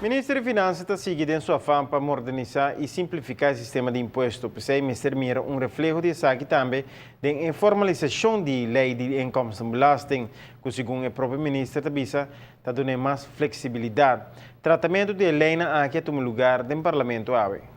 Minister di Finansa ta sigui den su afan pa modernisá i simplifiká e sistema di impuesto. P'esei mester mira un refleho di esaki tambe den e formalisashon di Lei di Inkomstenbelasting, ku segun e propio minister ta bisa ta dun'é mas fleksibilidat. Tratamentu di e leinan aki a tuma lugar den Parlamento awe.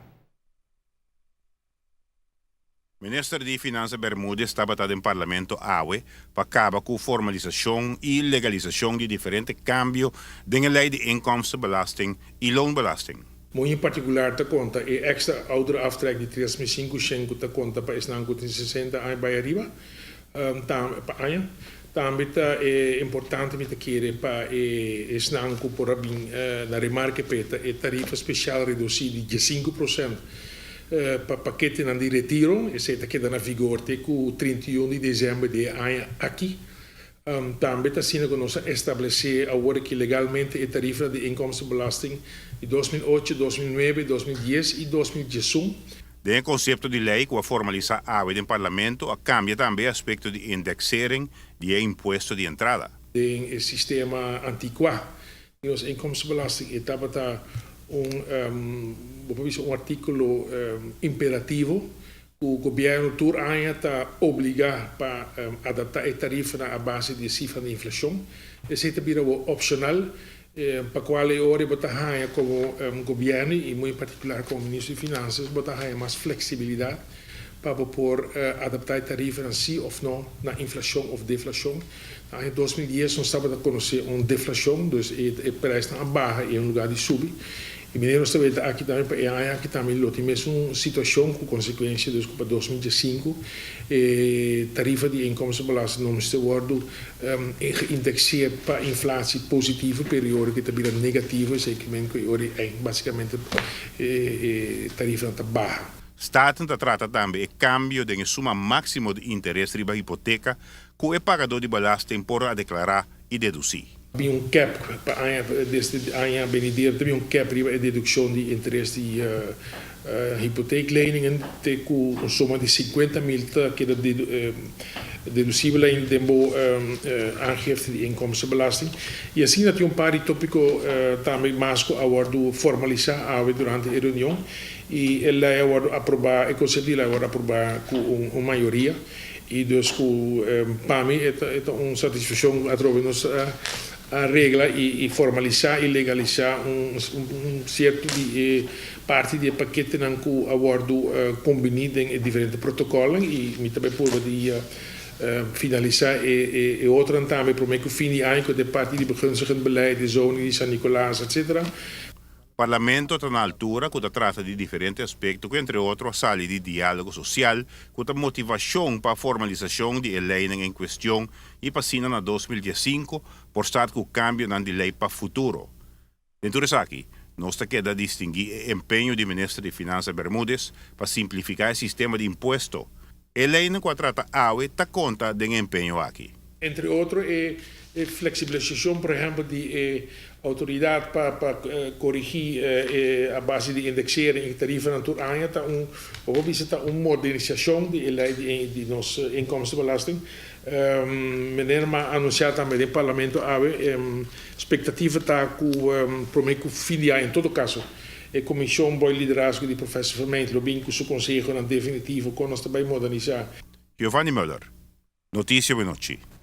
Minister di Finansa Bermudez tabata den Parlamento awe pa kaba ku formalisashon i legalisashon di diferente kambio den e lei di inkomstenbelasting i loonbelasting. Muy en partikular ta konta e èkstra ouderaftrek di 3500 ku ta konta pa esnan ku tin 60 aña bai ariba pa aña. Tambe ta importante mi ta kere pa e esnan ku por a bin na remarke p'e ta e tarifa spesial redusí di 15% pa paketenan di retiro. Esei ta keda na vigor te ku 31 di desèmber di e aña aki. Tambe ta asina ku nos a establesé awor aki legalmente e tarifanan di inkomstenbelasting di 2008, 2009, 2010 i 2011. Den e konsepto di lei ku a formalisá awe den Parlamento a kambia tambe e aspekto di indeksering di e impuesto di entrada. Den e sistema antikuá di nos inkomstenbelasting e tabata un, bo por bisa un artíkulo imperativo ku gobièrnu tur aña ta obligá pa adaptá e tarifanan a base di e sifra di inflashon. Esei ta bira awor opshonal. Pa cual e ora bo ta haña como gobierno y muy en particular como ministro di Finanzas bo ta haña mas flexibilidad pa bo por adapta e tarifanan si of no na inflacion of deflacion. Na aña 2010 nos tabata conoce un deflacion, dus e prijsnan a baha y en lugar di subi. Y manera nos ta weta aki tambe pa e aña aki tambe lo tin mesun situacion cu consecuencia dus cu pa 2015 e tarifa di inkomstenbelasting no mester wordo geïndexeerd pa inflatie positivo, pero e ora cu ta bira negativo esey ke men cu e ora ey basicamente e tarifanan ta baha. Staten ta trata tambe e cambio den e suma maximo di interes riba hipoteca cu e pagador di belasting por a declara y deduci. Bin un cap pa aña desde aña benidero ta bin un cap riba e deduccion di interes di hypotheekleningen te cu un suma di 50 mil ta keda deducibel ainda den bo aangifte di inkomstenbelasting. Y asina tin un par di topico tambe mas cu a wordo formalisa awe durante e reunion y e ley a wordo aproba, e concepto di ley a wordo aproba cu un mayoria. Y dus cu pa mi e ta un satisfaccion cu atrobe nos a regla y formalisa y legalisa un cierto di e parti di e paketenan cu a wordo combini den e diferente protocolnan y mi ta bay purba di finalisa e otronan tambe prome cu fin di aña cu ta e parti di begunstigend beleid, de zoning di San Nicolas etc. Parlamento ta na altura ku ta trata di diferente aspekto ku entre otro a sali di diálogo sosial ku ta motivashon pa formalisashon di e leinan en kuestion i pa asina na 2015 por start ku kambionan di lei pa futuro. Den tur esaki nos ta keda distinguí e empeño di Minister di Finansa Bermudez pa simplifiká e sistema di impuesto. E leinan ku a trata awe ta konta den e empeño aki. Entre otro e flexibilisacion por ehempel di e autoridad pa pa corigi e a base di indexering e tarifanan tur aña ta un bo por bisa ta un modernisacion di e ley di di nos inkomstenbelasting. Meneer a anuncia tambe den parlamento awe expectativa ta cu prome cu fin di aña en todo caso e comision boy liderazgo di professor Vermeend lo bin cu su consehonan definitivo con nos ta bay modernisa. Giovanni Muller, Noticia Buenochi.